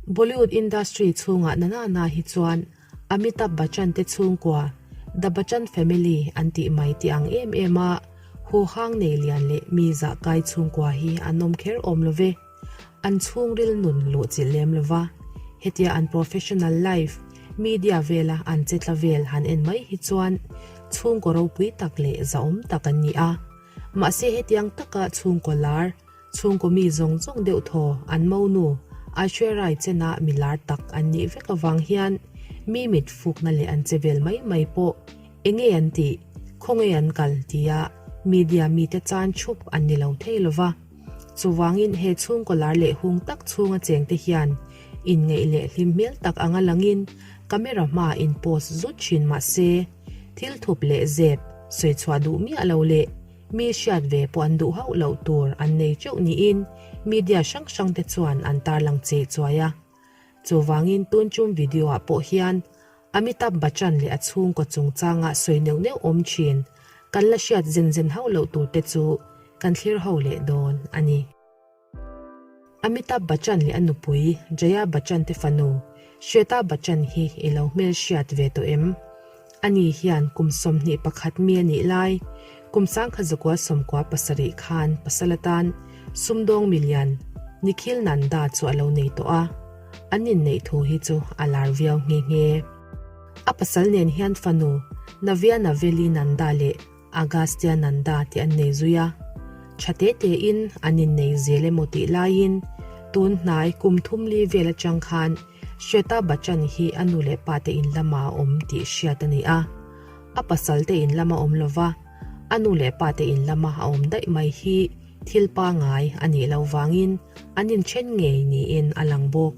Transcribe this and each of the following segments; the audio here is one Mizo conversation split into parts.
Bollywood industry chhungah na na na hi chuan Amitabh Bachchan te chhungkua, The Bachchan Family an tih mai tih ang em em a, huhang nei lian leh mi zah kai chhungkua hi an awm kher awm lo ve. An chhungril nun luhchilh lem lo va, hetia an professional life, media vela an che tla vel han en mai hi chuan chhungkaw ropui tak leh zahawm tak an ni a. Mahse hetiang taka chhungkaw lar, Chhungkaw mi zawng zawng deuh thaw an monu Aishwarya Rai chena mi lar tak an nih vek avang hian mi mit fukna leh an che vel mai mai pawh enge an tih, khawnge an kal tia media mite chan chhup an ni lo thei lova. Chuvangin he chhungkaw lar leh hung tak chhunga chengte hian inngeih leh hlim hmel tak anga langin camera hmaa in post zut thin mahse thil thup leh zep sawi chhuah duh miah lo leh Mi hriat ve pawh an duh hauh loh tur an nei teuh niin media hrang hrang te chuan an tarlang chei chuai a. Chuvangin tun tum video ah pawh hian Amitabh Bachchan leh a chhungkaw chungchanga sawi neuh neuh awm thin kan la hriat zen zen hauh loh tur te chu kan thlir ho leh dawn a ni. Amitabh Bachchan leh a nupui Jaya Bachchan te fanu Shweta Bachchan hi i lo hmelhriat ve tawh em? Ani hian kum 21 mi a nih lai, kum sangkha zakua 97 khan pasal atan sumdawng milian Nikhil Nanda chu a lo nei tawh a, an inneih thu hi chu a lar viau nghe nghe. A pasal nen hian fanu Navya Naveli Nanda leh Agastya Nanda tih an nei zui a, tha te tein an innei zel emaw tih laiin tun hnai kum thum li vel atang khan Shweta Bachchan hi a nu leh pa te in lama a awm tih hriat a ni a. A pasal te in lama awm lova a nu leh pa te in lama a awm daih mai hi thil pangai a nih loh vangin an inthen ngei niin a lang bawk.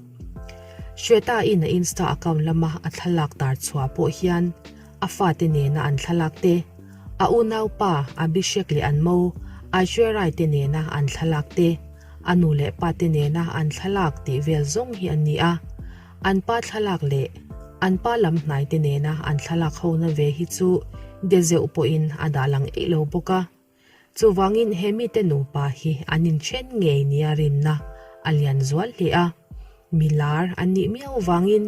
Shweta in a Insta account lama a thlalak tar chhuah pawh hian A fate nena an thlalak te, a unaupa Abhishek leh an mo Aishwarya Rai te nena an thlalak te, a nu leh pa te nena an thlalak tih vel zawng hi an ni a. An pa thlalak leh an pa lam hnai te nena an thlalak hona ve hi chu de zeuh pawhin a dah lang eih lo bawk a. Chuvangin he mite nupa hi an inthen ngei nia rinna a lian zual hle a, mi lar an nih miau vangin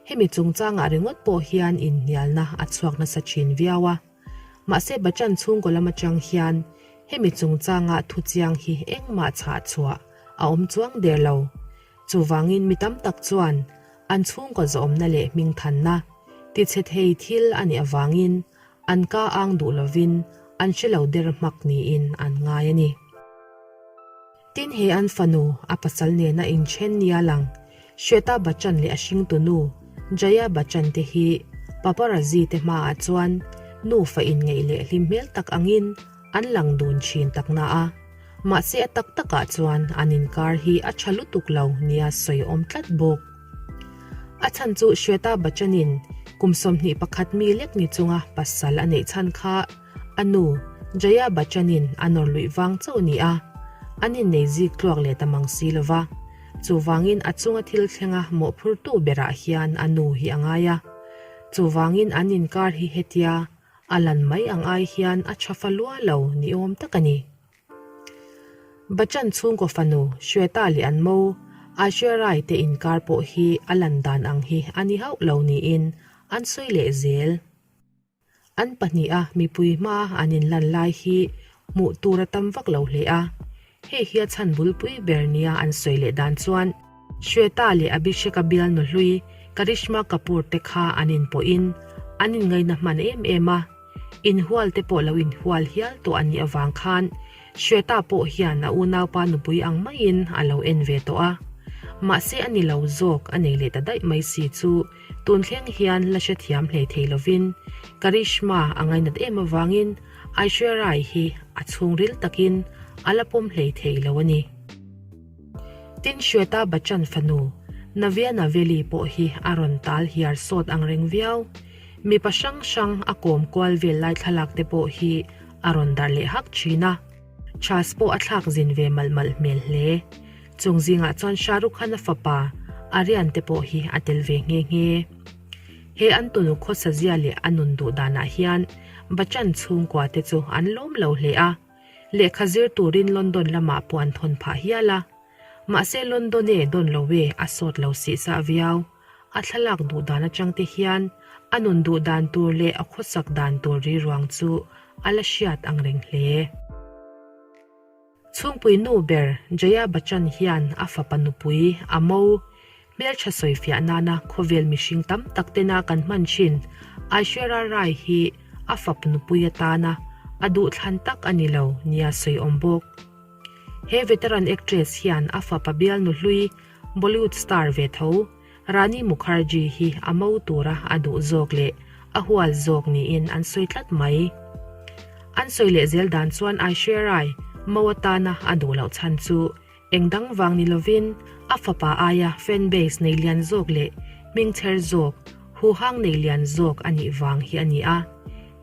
hemi chungchangah ringawt pawh hian inhnialna a chhuak nasa thin viau a. Mahse Bachchan chhungkaw lam atang hian hemi chungchanga thuchiang hi engmah chhah chhuah a awm chuang der lo. Chuvangin mi tam tak chuan an chhungkaw zawmna leh hmingthanna tichhe thei thil a nih avangin An ka ang duh lovin an hre lo der hmak niin an ngai a ni. Tin he an fanu, a pasal nena inthen nia lang Shweta Bachchan leh a hringtunu Jaya Bachchan te hi paparazzi te hmaah chuan nufa inngeih leh hlim hmel tak angin an lang dun thin tak na a, mahse a tak takah chuan an inkar hi a tha lutuk lo nia sawi awm tlat bawk. A chhan chu Shweta Bachchan-in kum 21 mi lek ni chunga pasal a neih chhan kha a nu Jaya Bachchan-in a nawr luih vang chauh a ni a, an innei zik tluak leh ta mang si lova. Chuvangin a chunga thil thlenga mawhphurtu berah hian a nu hi a ngai a. Chuvangin an inkar hi hetia a lan mai ang ai hian a tha fa lua lo ni awm tak a ni. Bachchan chhungkaw fanu Shweta leh an mo Aishwarya Rai te inkar pawh hi a lan dan ang hi a ni hauh lo niin an sawi leh zel. An pahniha mipui hma an inlan lai hi hmuh tur a tam vak lo hle a, hei hi a chhan bulpui ber nia an sawi leh dan chuan Shweta leh Abhishek-a bialnu hlui Karishma Kapoor te kha an inpawhin an inngaina hman em em a. Inhual te pawh lo inhual hial tawh a nih avang khan Shweta pawh hian a unaupa nupui ang maiin a lo en ve tawh a. Mahse a ni lo zawk a nei leh ta daih mai si chu tun thleng hian la hrethiam hlei thei lovin Karishma a ngainat em avangin Aishwarya Rai hi a chhungril takin a la pawm hlei thei lo a ni. Tin Shweta Bachchan fanu Navya Naveli pawh hi a rawn tal hiar sawt ang reng viau. Mipa hrang hrang a kawm kual vel lai thlalak te pawh hi a rawn darh leh hak thin a, Chas pawh a thlak zin ve malh malh hmel hle. Chung zingah chuan Shah Rukh Khan-a fapa Aryan te pawh hi a tel ve nghe nghe. He an tunu khawsa zia leh a nun duh danah hian Bachchan chhungkua te chu an lawm lo hle a, lehkha zir turin London lamah pawh an thawn phah hial a. Mahse London e dawn lo e a sawt lo sih sah viau. A thlalak duh dan atang te hian a nun duh dan tur leh a khawsak dan tur riruang chu a la hriat ang reng hle. Chhungpui nu ber Jaya Bachchan hian a fapa nupui a mo hmeltha sawifiah nana khawvel mihring tam tak tena kan hman thin Aishwarya Rai hi a fapa nupui atana a duhthlan tak a ni lo nia sawi awm bawk. He veteran actress hian a fapa bialnu hlui Bollywood star ve tho Rani Mukherjee hi a mo tura a duh zawk leh a hual zawk niin an sawi tlat mai. An sawi leh zel dan chuan Aishwarya Rai mo atana a duh loh chhan chu eng dang vang ni lovin a fapa aia fan base nei lian zawk leh hmingchher zawk, huhang nei lian zawk a nih vang hi a ni a.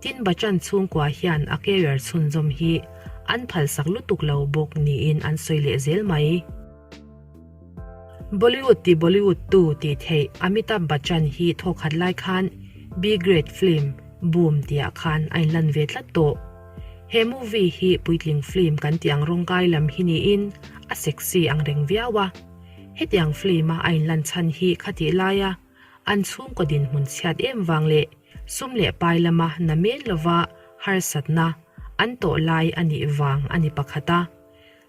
Tin Bachchan chhungkua hian a career chhunzawm hi an phalsak lutuk lo bawk niin an sawi leh zel mai. Bollywood ti Bollywood tu tih theih Amitabh Bachchan hi thawkhat lai khan B-grade film Boom tihah khan a inlan ve tlat tawh. He movie hi puitling film kan tih ang rawngkai lam hi niin a sexy ang reng viau a. Hetiang film a a inlan chhan hi khatih laia an chhungkaw dinhmun chhiat em vang leh sum leh pai lama na men lova harsatna an tawh lai a nih vang a ni pakhat a.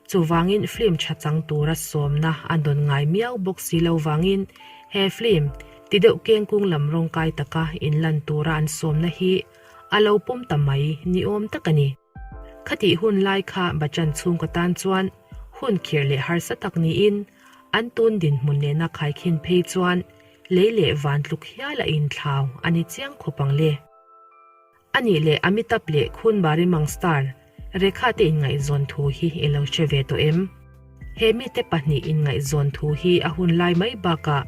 Chuvangin film tha chang tura sawmna a dawn ngai miau bawk si lo vangin he film ti deuh kengkung lam rawngkai taka inlan tura an sawmna hi a lo pawm ta mai ni awm tak a ni. Khatih hun lai kha Bachchan chhungkaw tan chuan hun khirh leh harsa tak niin an tun dinhmun nena khaikhin phei chuan lei leh van tluk hial a inthlau a ni chiang khawp ang le. A nih leh Amitabh leh Khun Bari Mang star Rekha te inngaihzawn thu hi i lo hre ve tawh em? He mite pahnih inngaihzawn thu hi a hun lai mai bakah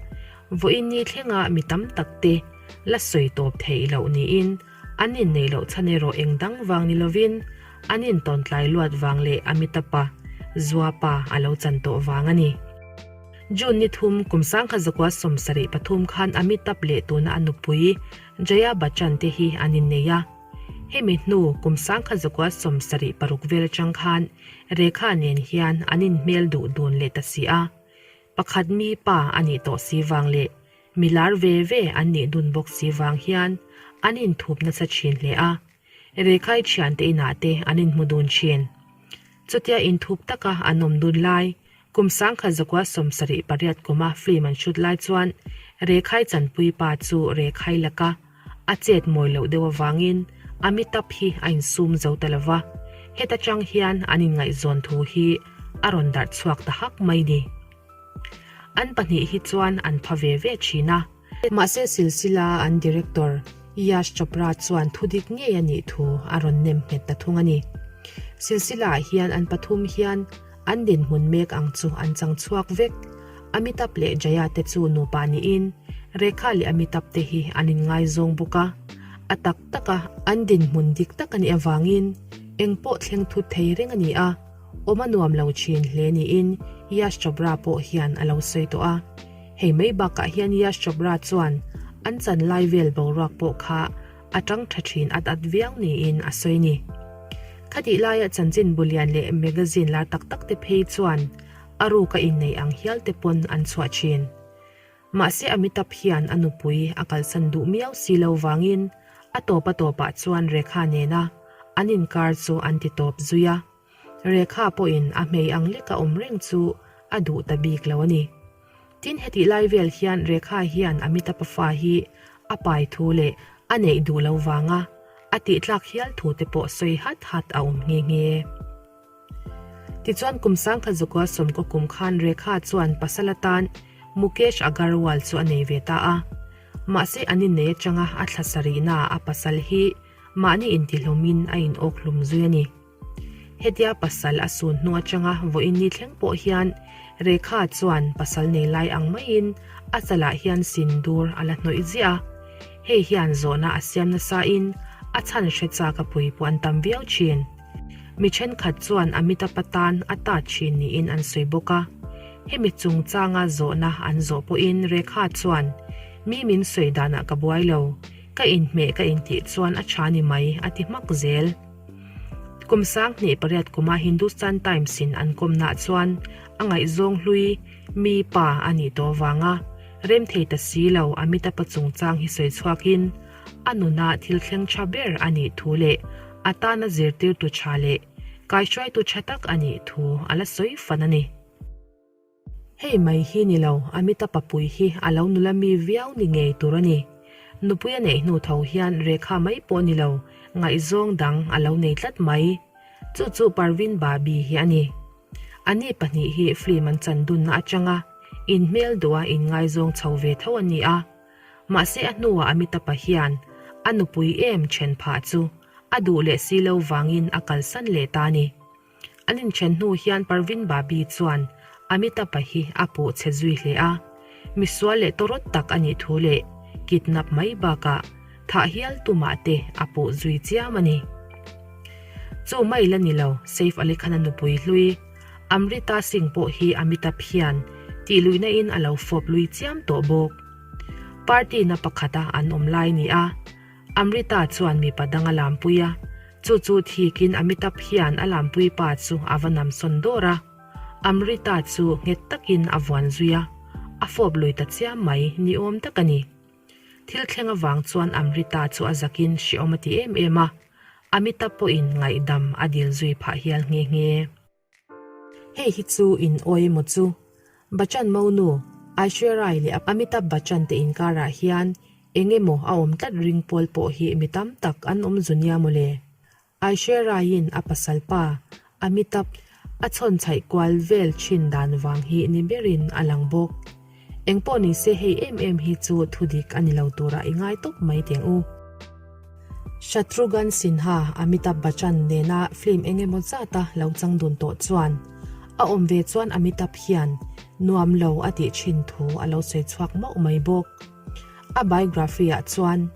vawiin ni thlenga mi tam tak te la sawi tawp theih loh niin an inneih loh chhan erawh eng dang vang ni lovin an intawntlai luat vang leh Amitabh-a zuapa a lo chan tawh vang a ni. June ni thum kum 1973 khan Amitabh leh tuna a nupui Jaya Bachchan te hi an innei a. Hemi hnu kum 1976 vel atang khan Rekha nen hian an inhmel duh dun leh ta si a. Pakhat mi pa a nih tawh si vang leh mi lar ve ve an nih dun bawk si vang hian an inthup nasa thin hle a. Rekhai thiante inah te an inhmu dun thin. Chutia inthup taka an awm dun lai Kum 1978 kuma film an shoot lai chuan Rekhai chanpui pa chu Rekhai laka a chet mawi loh deuh avangin Amitabh hi a insum zo ta lova, heta tang hian an inngaihzawn thu hi a rawn darh chhuak ta hak mai ni. An pahnih hi chuan an pha ve ve thin a. Mahse silsila an director Yash Chopra chuan thudik ngei a nih thu a rawn nem nghet ta thung a ni. Silsila ah hian an pathum hian an dinhmun mek ang chu an chang chhuak vek. Amitabh leh Jaya te chu nupa niin Rekha leh Amitabh te hi an inngaizawng bawk a. A tak taka an dinhmun dik tak a nih avangin engpawh thleng thut thei reng a ni a. Awm a nuam lo thin hle niin Yash Chopra pawh hian a lo sawi tawh a. Hei mai bakah hian Yash Chopra chuan an chan lai vel boruak pawh kha a tang tha thin at at viau niin a sawi ni. Khatih laia chanchin bulian leh magazine lar tak tak te phei chuan a ruka inneih ang hial te pawn an chhuah thin. Mahse Amitabh hian a nupui a kalsan duh miau si lo vangin a tawp a tawpah chuan Rekha nena an inkar chu an ti tawp zui a. Rekha pawhin a hmei ang leka awm reng chu a duh ta bik lo a ni. Tin hetih lai vel hian Rekha hian Amitabh-a fa hi a pai thu leh a neih duh lo vanga a tihtlak hial thu te pawh sawi hat hat a awm nghe nghe. Tichuan kum 1900 sawmkaw kum khan Rekha chuan pasal atan Mukesh Agarwal chu a nei ve ta a. Mahse an innei atanga a thla sarihnaah a pasal hi mahni intihlawmin a inawk hlum zui a ni. Hetia pasal a sun hnu atanga vawiin ni thleng pawh hian Rekha chuan pasal nei lai ang maiin a chalah hian sindur a la hnawih ziah a. Hei hian zawhna a siam nasain a chhan hre chak a pui pawh an tam viau thin. Mi thenkhat chuan Amitabh atan a ta thin niin an sawi bawk a. Hemi chungchanga zawhna an zawh pawhin Rekha chuan, Mi min sawi danah ka buai lo, ka inhmeh ka intih chuan a tha ni mai a ti hmak zel. Kum 2008 kuma Hindustan Times-in an kawmnaah chuan a ngaihzawng hlui mi pa a nih tawh avanga rem thei ta si lo Amitabh-a chungchang hi sawi chhuakin a nuna thil thleng tha ber a nih thu leh a tana zirtirtu tha leh kaihruaitu tha tak a nih thu a la sawi fan a ni. Hei mai hi ni lo, Amitabh-a pui hi a lo nula mi viau ni ngei tur a ni. Nupui a neih hnu tho hian Rekha mai pawh ni lo, ngaihzawng dang a lo nei tlat mai. Chu chu Parveen Babi hi a ni. Ani pahnih hi film an chan dunna atanga inhmel duha inngaizawng chho ve tho a ni a. Mahse a hnuah Amitabh-a hian a nupui em then phah chu a duh leh si lo vangin a kalsan leh ta a ni. An inthen hnu hian Parveen Babi chuan Amitabh-a hi a puh chhe zui hle a, misual leh tawrawt tak a nih thu leh kidnap mai bakah thah hial tumah te a puh zui chiam a ni. Chu mai la ni lo, Saif Ali Khan-a nupui hlui Amrita Singh pawh hi Amitabh hian tih luihna in a lo fawp lui chiam tawh bawk. Party na pakhata an awm lai ni a, Amrita chuan mipa dang a lampui a, chu chu thikin Amitabh hian a lampui pa chu a va namsawn dawr a. Amrita chu nghet takin a vuan zui a, a fawp lui ta chiam mai ni awm tak a ni. Thil thleng avang chuan Amrita chu a zakin hreawm a ti em em a, Amitabh pawhin ngaihdam a dil zui phah hial nghe nghe. Hei hi chu in awi emaw chu? Bachchan Monu, Aishwarya Rai leh Amitabh Bachchan te inkarah hian eng emaw a awm tlat ring pawl pawh hi mi tam tak an awm zu nia mawle. Aishwarya Rai-in a pasal pa, Amitabh, a chhawn chhaih kual vel thin dan vang hi ni berin a lang bawk. Engpawh ni se hei em em hi chu thudik a ni lo turah i ngai tawp mai teng u. Shatrughan Sinha, Amitabh Bachchan nena film eng emaw zata lo chang dun tawh chuan a awm ve chuan Amitabh hian nuam lo a tih thin thu a lo sawi chhuak mauh mai bawk. A biography ah chuan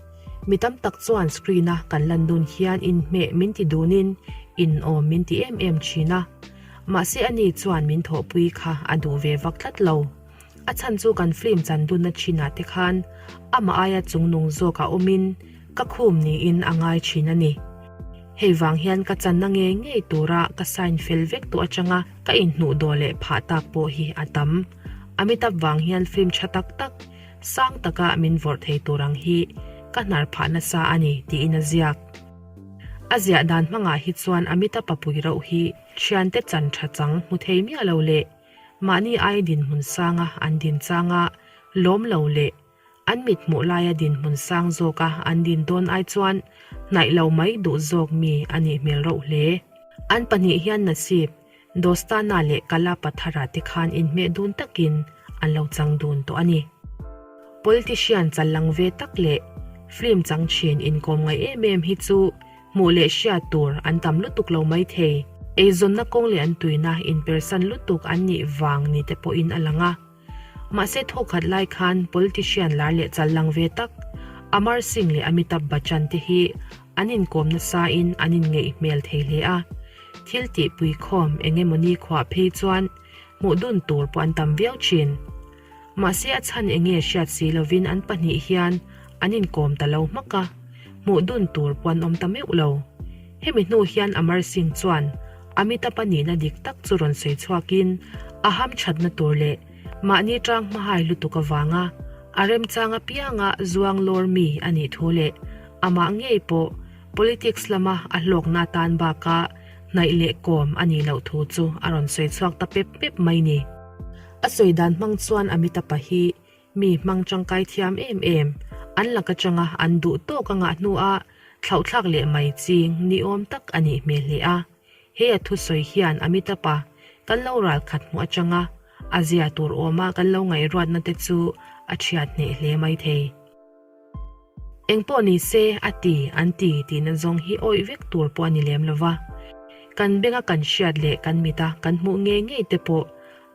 mi tam tak chuan screen a kan lan dun hian inhmeh min ti dunin inawm min ti em em thin a, mahse ani chuan min thawhpui kha a duh ve vak tlat lo. A chhan chu kan film chan dunna thinah te khan amah aia chungnung zawk a awmin ka khum niin a ngai thin a ni. Hei vang hian ka channa ngei ngei tura ka sign fel vek tawh atanga ka inhnuh dawh leh phah tak pawh hi a tam. Amitabh vang hian film tha tak tak, sang taka min vawrh thei tur ang hi ka hnar phah nasa a ni tiin a ziak. A ziah dan hmangah hi chuan Amitabh papui rauh hi thiante chan tha chang hmu thei miah lo leh Mahni ai dinhmun sanga an din changa lawm lo leh an mit hmuh laia dinhmun sang zawka an din dawn ai chuan hnaih lo mai duh zawk mi a nih hmel rauh hle. An pahnih hian Nasib, Dostana leh Kala Pathara te khan inhmeh dun takin an lo chang dun tawh a ni. Politician challang ve tak leh film chang thin inkawm ngaih em em hi chu Hmuh leh hriat tur an tam lutuk lo mai thei. Eizawnna kawng leh an tuina inpersan lutuk an nih vang ni te pawhin a lang a. Mahse thawkhat lai khan politician lar leh chal lang ve tak Amar Singh leh Amitabh Bachchan te hi an inkawm nasain an inngeih hmel thei hle a. Thil tihpui khawm eng emaw ni khuah phei chuan hmuh dun tur pawh an tam viau thin. Mahse a chhan eng nge hriat si lovin an pahnih hian an inkawm ta lo hmak a, hmuh dun tur pawh an awm ta meuh lo. Hemi hnu hian Amar Singh chuan Amitabh a nihna dik tak chu rawn sawi chhuakin a hamthatna tur leh mahni tang hmahai lutuk avanga a remchang apianga zuang lawr mi a nih thu leh amah ngei pawh politics lama a hlawkna atan baka hnaih leh kawm a nih loh thu chu a rawn sawi chhuak ta pep pep mai ni. A sawi dan hmang chuan Amitabh-a hi mi hmang tangkai thiam em em, an lak atanga an duh tawk a ngah hnua thlauhthlak leh mai ching ni awm tak a nih hmel hle a. He a thusawi hian Amitabh-a kan lo ral khat hmuh atanga a zia tur awma kan lo ngaihruatna te chu a thiat hneh hle mai thei. Engpawh ni se, a ti, an ti tihna zawng hi awih vek tur pawh a ni lem lo va. Kan benga kan hriat leh kan mita kan hmuh ngei ngei te pawh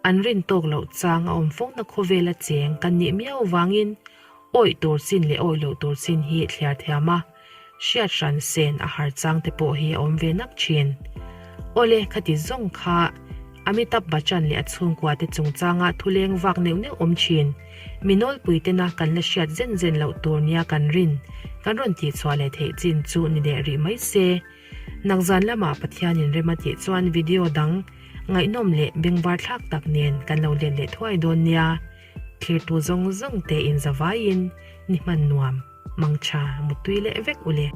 an rin tawk loh chang a awm fona khawvela cheng kan nih miau vangin awih tur chin leh awih loh tur chin hi thliar thiam a, hriat hran sen a har chang te pawh hi a awm ve nak thin. Awle, khati zawng kha Amitabh Bachchan leh a chhungkua te chungchanga thuleng vak neuh neuh awm thin. Mi nawlpui tena kan la hriat zen zen loh tur nia kan rin kan rawn tihchhuah leh theih chin chu ni leh rih mai se. Nakzan lamah Pathianin rem a tih chuan video dang ngaihnawm leh bengvar thlak tak nen kan lo let leh thuai dawn nia. Thlirtu zawng zawng te in zavaiin ni hman nuam, mangtha, mutui leh vek u le.